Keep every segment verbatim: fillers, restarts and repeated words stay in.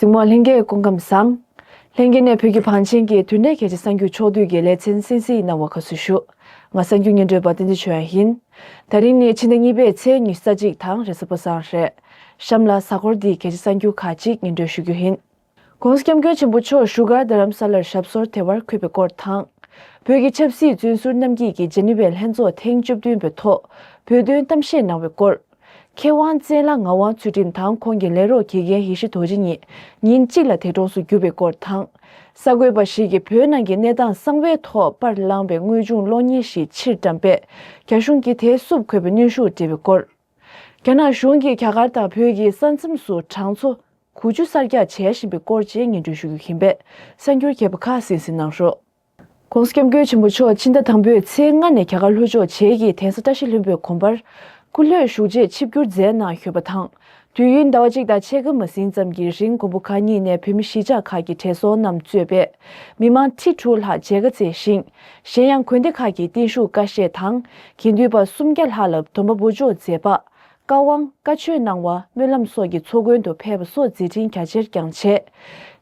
གཟིགས་མོ་ལྷན་རྒྱས་སྐུ་ཁམས་བཟང་། ལྷན་རྒྱས་ནས་བོད་ཀྱི་བང་ཆེན་གྱི་དུས་འབྲེལ་གལ་ཆེ་གསར་འགྱུར་ཕྱོགས་བསྡུས་ཀྱི་ལེ་ཚན་གསན་གཟིགས་གནང་བར་དགའ་བསུ་ཞུ། ང་གསར་འགྱུར་སྙན་སྒྲོན་པ་བསྟན་འཛིན་ཆོས་དབྱངས་ཡིན། ད་རིང་ནི་ཕྱི་ཟླ་གཉིས་པའི་ཚེས་ཉི་ཤུ་རྩ་གཅིག་དང་རེས་གཟའ་པ་སངས་རེད། གཤམ་ལ་གཟའ་འཁོར་འདིའི་གལ་ཆེ་གསར་འགྱུར་ཁག་ཅིག་སྙན་སྒྲོན་ཞུ་རྒྱུ་ཡིན། ༸གོང་ས་༸སྐྱབས་མགོན་ཆེན་པོ་མཆོག་བཞུགས་སྒར་རྡ་རམ་ས་ལར་ཞབས་སོར་དེ་བར་འཁོད་པའི་སྐོར་དང་། བོད་ཀྱི་ཆབ་སྲིད་བཙོན་ཟུར་རྣམ་རྒྱལ་གྱིས་ཇི་ནི་ཝའི་ལྷན་ཚོགས་ཐེངས་བཅུ་བདུན་པའི་ཐོག་བོད་དོན་གཏམ་བཤད་གནང་བའི་སྐོར། མཁས་དབང་བཙན་ལྷ་ངག་དབང་ཚུལ་ཁྲིམས་དང་ཁོང་གི་ལས་རོགས་དགེ་རྒན་ཡེ་ཤེས་རྡོ་རྗེ་གཉིས་ཉིན་གཅིག་ལ་འདས་གྲོངས་སུ་གྱུར་པའི་སྐོར་དང་། གསར་འགོད་པ་ཞིག་གིས་བོད་ནང་གི་གནས་སྟངས་གསང་བའི་ཐོག་པར་བླངས་པའི་དངོས་བྱུང་གློག་བརྙན་ཞིག་ཕྱིར་བཀྲམ་པས། རྒྱ་གཞུང་གིས་དེའི་བསུབ་དགོས་པའི་གནོན་ཤུགས་སྤྲད་པའི་སྐོར། རྒྱ་ནག་གཞུང་གིས་རྒྱ་གར་དང་བོད་ཀྱི་ས་མཚམས་སུ་གྲངས་ཚོ་དགུ་བཅུ་གསར་རྒྱག་བྱེད་བཞིན་པའི་སྐོར་བཅས་སྙན་སྒྲོན་ཞུ་རྒྱུ་ཡིན་པས། གསར་འགྱུར་རྒྱས་པ་ཁག་གསན་གཟིགས་གནང་རོགས། ༸གོང་ས་༸སྐྱབས་མགོན་ཆེན་པོ་མཆོག་ཕྱི་ཟླ་དང་པོའི་ཚེས་ལྔ་ནས་རྒྱ་གར་ལྷོ་ཕྱོགས་བྱེས་ཀྱི་གདན་ས་བཀྲ་ཤིས་ལྷུན་པོའི་དགོན་པར་སྐུ་ལྷོད་བཞུགས་རྗེས་ཆིབས་བསྒྱུར་མཛད་གནང་ཡོད་པ་དང་། དུས་ཡུན་ཟླ་བ་གཅིག་དང་ཕྱེད་ཀ་མ་ཟིན་ཙམ་གྱི་རིང་མགོན་པོ་གང་ཉིད་ནས་བོད་མི་གཞིས་ཆགས་ཁག་གི་བགྲེས་སོང་རྣམས་གཙོས་པའི་མི་མང་ཁྲི་དྲུག་ལྷག་མཇལ་ཁ་བསྩལ་ཞིང་། གཞན་ཡང་དགོན་སྡེ་ཁག་གི་བརྟན་བཞུགས་བཀའ་བཞེས་དང་། དགེ་འདུན་པ་སུམ་བརྒྱ་ལྷག་ལ་སྡོམ་པ་འབུལ་ཆོག་མཛད་པ། བཀའ་དབང་བཀའ་ཆོས་གནང་བ། སྨོན་ལམ་སོགས་ཀྱི་ཚོགས་མགོན་དུ་ཕེབས་པ་སོགས་མཛད་འཕྲིན་རྒྱ་ཆེར་བསྐྱངས་བྱས།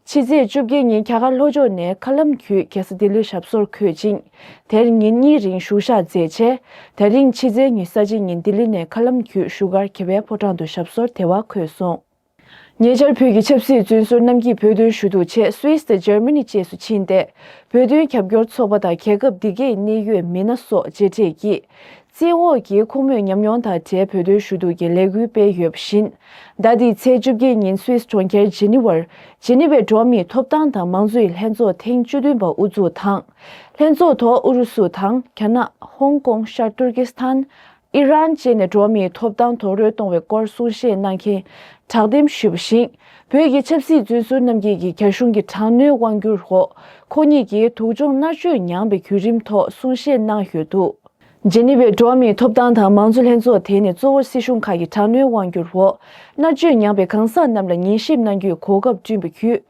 ཕྱི་ཚེས་བཅོ་བརྒྱད་ཉིན་རྒྱ་གར་ལྷོ་ཕྱོགས་ནས་མཁའ་ལམ་བརྒྱུད་རྒྱལ་ས་ལྡི་ལིར་ཞབས་སོར་འཁོད་ཅིང་། དེར་ཉིན་གཉིས་རིང་བཞུགས་ཞག་མཛད་རྗེས། ད་རིང་ཕྱི་ཚེས་ཉི་ཤུ་རྩ་གཅིག་ཉིན་ལྡི་ལི་ནས་མཁའ་ལམ་བརྒྱུད་བཞུགས་སྒར་རྒྱལ་བའི་ཕོ་བྲང་དུ་ཞབས་སོར་དེ་བར་འཁོད་སོང་། ཉེ་ཆར་བོད་ཀྱི་ཆབ་སྲིད་བཙོན་ཟུར་རྣམ་རྒྱལ་བོད་དོན་ཞུ་གཏུག་ཆེད་སུད་སི་དང་འཇར་མ་ནི་བཅས་སུ་ཕྱིན་ཏེ། བོད་དོན་རྒྱབ་སྐྱོར་ཚོགས་པ་དང་རྒྱལ་ཁབ་འདི་གའི་གནད་ཡོད་མི་སྣ་སོགས་མཇལ་འཕྲད་ཀྱིས། བཙན་འོག་གི་ཁོངས་མིའི་ཉམས་མྱོང་དང་འབྲེལ་བོད་དོན་ཞུ་གཏུག་གི་ལས་འགུལ་སྤེལ་ཡོད་པ་བཞིན། ཟླ་འདིའི་ཚེས་བཅོ་བརྒྱད་ཉིན་སུད་སི་གྲོང་ཁྱེར་ཇི་ནི་ཝར་ཇི་ནི་ཝའི་འགྲོ་བ་མིའི་ཐོབ་ཐང་དང་མང་གཙོའི་ལྷན་ཚོགས་ཐེངས་བཅུ་བདུན་པ་དབུ་འཛུགས་དང་། ལྷན་ཚོགས་ཐོག་ཨུ་རུ་སུ་དང་རྒྱ་ནག་ཧོང་ཀོང་ཤར་ཏུར་ཀི་སི་ཐན། ཨི་རན་བཅས་ནས་འགྲོ་བ་མིའི་ཐོབ་ཐང་རྡོག་རོལ་གཏོང་བའི་སྐོར་གསུང་བཤད་གནང་མཁན་དྲག་འདེམས་ཞུས་པ་བཞིན། བོད་ཀྱི་ཆབ་སྲིད་བཙོན་ཟུར་རྣམ་རྒྱལ་གྱིས་རྒྱ་གཞུང་གི་དྲག་གནོན་དབང་བསྒྱུར་འོག་ཁོང་ཉིད་ཀྱིས་སྡུག་སྦྱོང་མནར་གཅོད་མྱངས་པའི་བརྒྱུད་རིམ་ཐོག་གསུང་བཤད་གནང་ཡོད་འདུག་ཇི་ནི་ཝའི་འགྲོ་བ་མིའི་ཐོབ་ཐང་དང་མང་གཙོ་ལྷན་ཚོགས་དེ་ནི་གཙོ་བོ་སྲིད་གཞུང་ཁག་གི་དྲག་གནོན་དབང་བསྒྱུར་འོག་མནར་གཅོད་མྱངས་པའི་གང་ཟག་རྣམས་ལ་ཉན་ཞིབ་གནང་རྒྱུའི་གོ་སྐབས་བསྐྲུན་པའི་བརྒྱུད།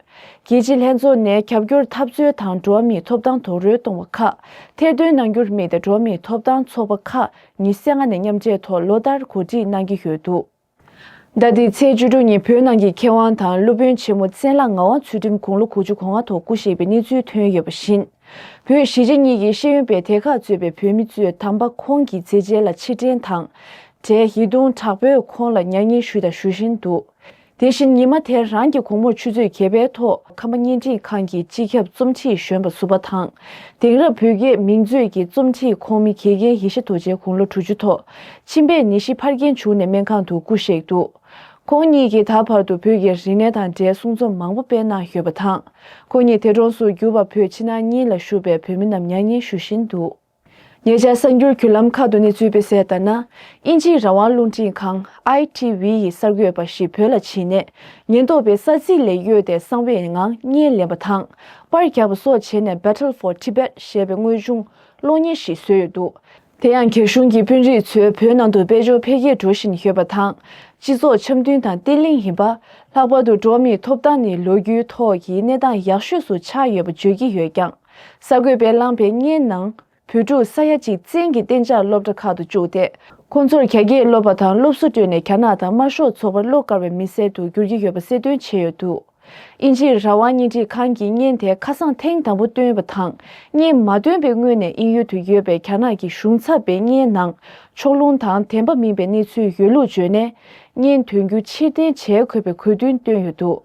རྒྱལ་སྤྱིའི་ལྷན་ཚོགས་ནས་རྒྱབ་སྐྱོར་འཐབ་རྩོད་དང་འགྲོ་བ་མིའི་ཐོབ་ཐང་རྡོག་རོལ་གཏོང་བ་ཁག་ཐེར་འདོན་གནང་རྒྱུར་དམིགས་ཏེ་འགྲོ་བ་མིའི་ཐོབ་ཐང་ཚོགས་པ་ཁག་ཉི་ཤུ་རྩ་ལྔ་ནས་མཉམ་འབྲེལ་ཐོག་ལོ་ལྟར་གོ་སྒྲིག་གནང་གི་ཡོད་འདུག་ཟླ་འདིའི་ཚེས་བཅུ་དྲུག་ཉིན་བོད་ནང་གི་མཁས་དབང་དང་སློབ་དཔོན་ཆེན་མོ་བཙན་ལྷ་ངག་དབང་ཚུལ་ཁྲིམས་དགུང་ལོ་དགུ་བཅུ་གོ་ལྔ་ཐོག་སྐུ་གཤེགས་པའི་གནས་ཚུལ་ཐོན་ཡོད་པ་བཞིན། བོད་གཞིས་བྱེས་གཉིས་ཀྱི་ཤེས་ཡོན་པའི་སྡེ་ཁག་གཙོས་པའི་བོད་མི་གཙོས་དམ་པ་ཁོང་གི་མཛད་རྗེས་ལ་ཕྱིར་དྲན་དང་། འབྲེལ་ཡིད་གདུང་དྲག་པོས་ཁོང་ལ་མྱ་ངན་ཞུས་དང་ཞུ་བཞིན་འདུག་དེ་བཞིན་ཉི་མ་དེ་རང་གི་དགོང་མོར་ཆུ་ཚོད་བརྒྱད་པའི་ཐོག་ཁམས་པ་བརྙན་འཕྲིན་ཁང་གི་སྤྱི་ཁྱབ་རྩོམ་སྒྲིག་གཞོན་པ་ཟུར་པ་དང་། དེང་རབས་བོད་སྐད་མིང་མཛོད་ཀྱི་རྩོམ་སྒྲིག་ཁོངས་མི་དགེ་རྒན་ཡེ་ཤེས་རྡོ་རྗེ་དགུང་ལོ་དྲུག་ཅུ་ཐོག་མཆིན་པའི་ནད་གཞི་ཕར་རྒྱན་བྱུང་ནས་སྨན་ཁང་དུ་སྐུ་གཤེགས་འདུག་ཁོང་ཉིད་ཀྱིས་ད་བར་དུ་བོད་ཀྱི་རིག་གནས་དང་འབྲེལ་གསུང་རྩོམ་མང་པོ་སྤེལ་གནང་ཡོད་པ་དང་། ཁོང་ཉིད་འདས་གྲོངས་སུ་གྱུར་པ་བོད་ཕྱི་ནང་གཉིས་ལ་བཞུགས་པའི་བོད་མི་རྣམས་མྱ་ངན་ཞུ་བཞིན་འདུག་ཉེ་ཆར་གསར་འགྱུར་བརྒྱུད་ལམ་ཁག་ཏུ་གནས་ཚུལ་སྤེལ་གསལ་ལྟར་ན། དབྱིན་ཇིའི་རང་དབང་རླུང་འཕྲིན་ཁང་ཨའི་ཊི་ཝི་ཡི་གསར་འགོད་པ་ཞིག་བོད་ལ་ཕྱིན་ནས། ཉེན་རྟོག་པས་ས་ཚིགས་ལས་གཡོལ་ཏེ་གསང་བའི་ངང་བརྙན་ལེན་པ་དང་། པར་རྒྱག་པ་སོགས་བྱས་ནས་Battle for Tibet ཞེས་པའི་དངོས་བྱུང་གློག་བརྙན་ཞིག་བཟོས་ཡོད་འདུག་དེ་ཡང་རྒྱ་གཞུང་གི་དཔོན་རིགས་ཚོས་བོད་ནང་དུ་དཔལ་འབྱོར་འཕེལ་རྒྱས་འགྲོ་བཞིན་ཡོད་པ་དང་། སྤྱི་ཚོགས་འཆམ་མཐུན་དང་བརྟན་ལྷིང་ཡིན་པ། ལྷག་པར་དུ་འགྲོ་བ་མིའི་ཐོབ་ཐང་ནི་ལོ་རྒྱུས་ཐོག་གི་གནས་སྟངས་ཡག་ཤོས་སུ་ཆགས་ཡོད་པ་བརྗོད་ཀྱི་ཡོད་ཀྱང་། གསར་འགོད་པས་བླངས་པའི་བརྙན་ནང་། བོད་ཕྲུག་ས་ཡ་གཅིག་བཙན་གྱིས་གཏན་འཇགས་སློབ་གྲྭ་ཁག་ཏུ་བཅུག་སྟེ། ཁོང་ཚོར་རྒྱ་སྐད་སློབ་པ་དང་སློབ་གསོ་སྤྲོད་ནས་རྒྱ་ནག་དང་དམར་ཤོག་ཚོགས་པར་བློ་དཀར་བའི་མི་སེར་དུ་འགྱུར་གྱི་ཡོད་པ་གསལ་སྟོན་བྱས་ཡོད་འདུག་དབྱིན་ཇིའི་རང་དབང་བརྙན་འཕྲིན་ཁང་གིས་བརྙན་དེ་ཁ་སང་ཐེངས་དང་པོ་བཏོན་པ་དང་། བརྙན་མ་ཐོན་པའི་སྔོན་ནས་དབྱིན་ཡུལ་དུ་ཡོད་པའི་རྒྱ་ནག་གི་གཞུང་ཚབ་པས་བརྙན་ནང་ཕྱོགས་ལྷུང་དང་བདེན་པ་མིན་པའི་གནས་ཚུལ་ཡོད་ལུགས་བརྗོད་ནས། བརྙན་ཐོན་རྒྱུ་ཕྱིར་འཐེན་བྱེད་དགོས་པའི་དགོས་འདུན་བཏོན་ཡོད་འདུག་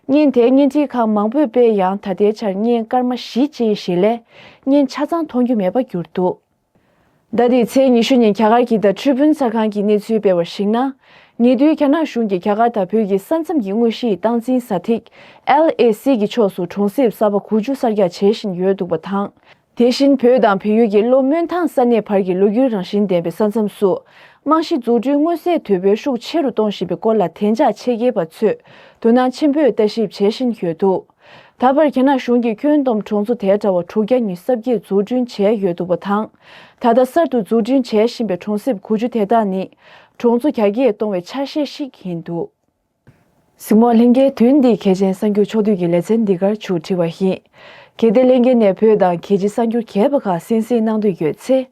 བརྙན་དེ་བརྙན་འཕྲིན་ཁང་མང་པོས་སྤེལ་ཡང་། ད་ལྟའི་ཆར་བརྙན་སྐར་མ་བཞི་ཅན་ཞིག་ལས་བརྙན་ཆ་ཚང་མཐོང་རྒྱུ་མེད་པར་གྱུར་འདུག་ཟླ་འདིའི་ཚེས་ཉི་ཤུ་ཉིན་རྒྱ་གར་གྱི་The Tribune གསར་ཁང་གིས་གནས་ཚུལ་སྤེལ་བར་གཞིགས་ན། ཉེ་དུས་རྒྱ་ནག་གཞུང་གིས་རྒྱ་གར་དང་བོད་ཀྱི་ས་མཚམས་ཀྱི་དངོས་གཞིའི་སྟངས་འཛིན་ས་ཐིག་ཨེལ་ཨེ་སི་གི་ཕྱོགས་སུ་གྲོང་གསེབ་གསར་པ་དགུ་བཅུ་གསར་རྒྱག་བྱེད་བཞིན་ཡོད་འདུག་པ་དང་། དེ་བཞིན་བོད་དང་བལ་ཡུལ་གྱི་གློ་སྨོན་ཐང་ས་གནས་བར་གྱི་ལོ་རྒྱུས་རང་བཞིན་ལྡན་པའི་ས་མཚམས་སུ། རྨང་གཞི་འཛུགས་སྐྲུན་མངོན་གསལ་དོད་པོས་ཤུགས་ཆེ་རུ་གཏོང་བཞིན་པའི་སྐོར་ལ་བདེ་འཇགས་ཆེད་མཁས་པ་ཚོས་དོ་སྣང་ཆེན་པོས་ལྟ་ཞིབ་བྱེད་བཞིན་ཡོད་འདུག་ད་བར་རྒྱ་ནག་གཞུང་གིས་ཁྱོན་བསྡོམས་གྲོང་ཚོ་དེ་འདྲ་བ་དྲུག་བརྒྱ་ཉི་ཤུ་རྩ་བརྒྱད་འཛུགས་སྐྲུན་བྱས་ཡོད་འདུག་པ་དང་། ད་ལྟ་གསར་དུ་འཛུགས་སྐྲུན་བྱེད་བཞིན་པའི་གྲོང་གསེབ་དགུ་བཅུ་དེ་དག་ནི། གྲོང་ཚོ་རྒྱ་སྐྱེད་གཏོང་བའི་ཆ་ཤས་ཤིག་ཡིན་འདུག་གཟིགས་མོ་ལྷན་རྒྱས། དོན་འདིའི་གལ་ཆེན་གསར་འགྱུར་ཕྱོགས་བསྡུས་ཀྱི་ལེ་ཚན་འདི་གར་མཇུག་བསྒྲིལ་བ་ཡིན། གལ་ཏེ་ལྷན་རྒྱས་ནས་བོད་དང་རྒྱལ་སྤྱིའི་གསར་འགྱུར་རྒྱས་པ་ཁག་གསན་གཟིགས་གནང་འདོད་ཡོད་ཚེ།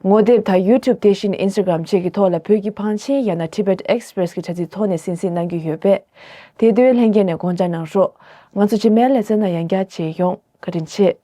ངོ་དེབ་དང་ཡུ་ཊུབ་དེ་བཞིན་ཨིན་སི་ཊ་གྷ་རམ་བཅས་ཀྱི་ཐོག་ལ་བོད་ཀྱི་བང་ཆེན་ཡང་ན་Tibet Express གྱི་དྲ་ཚིགས་ཐོག་ནས་གསན་གཟིགས་གནང་རྒྱུ་ཡོད་པས། དེ་དོན་ལྷན་རྒྱས་ནས་དགོངས་འཇགས་གནང་རོགས། ང་ཚོ་རྗེས་མའི་ལེ་ཚན་ནང་ཡང་བསྐྱར་མཇལ་ཡོང་། བཀའ་དྲིན་ཆེ།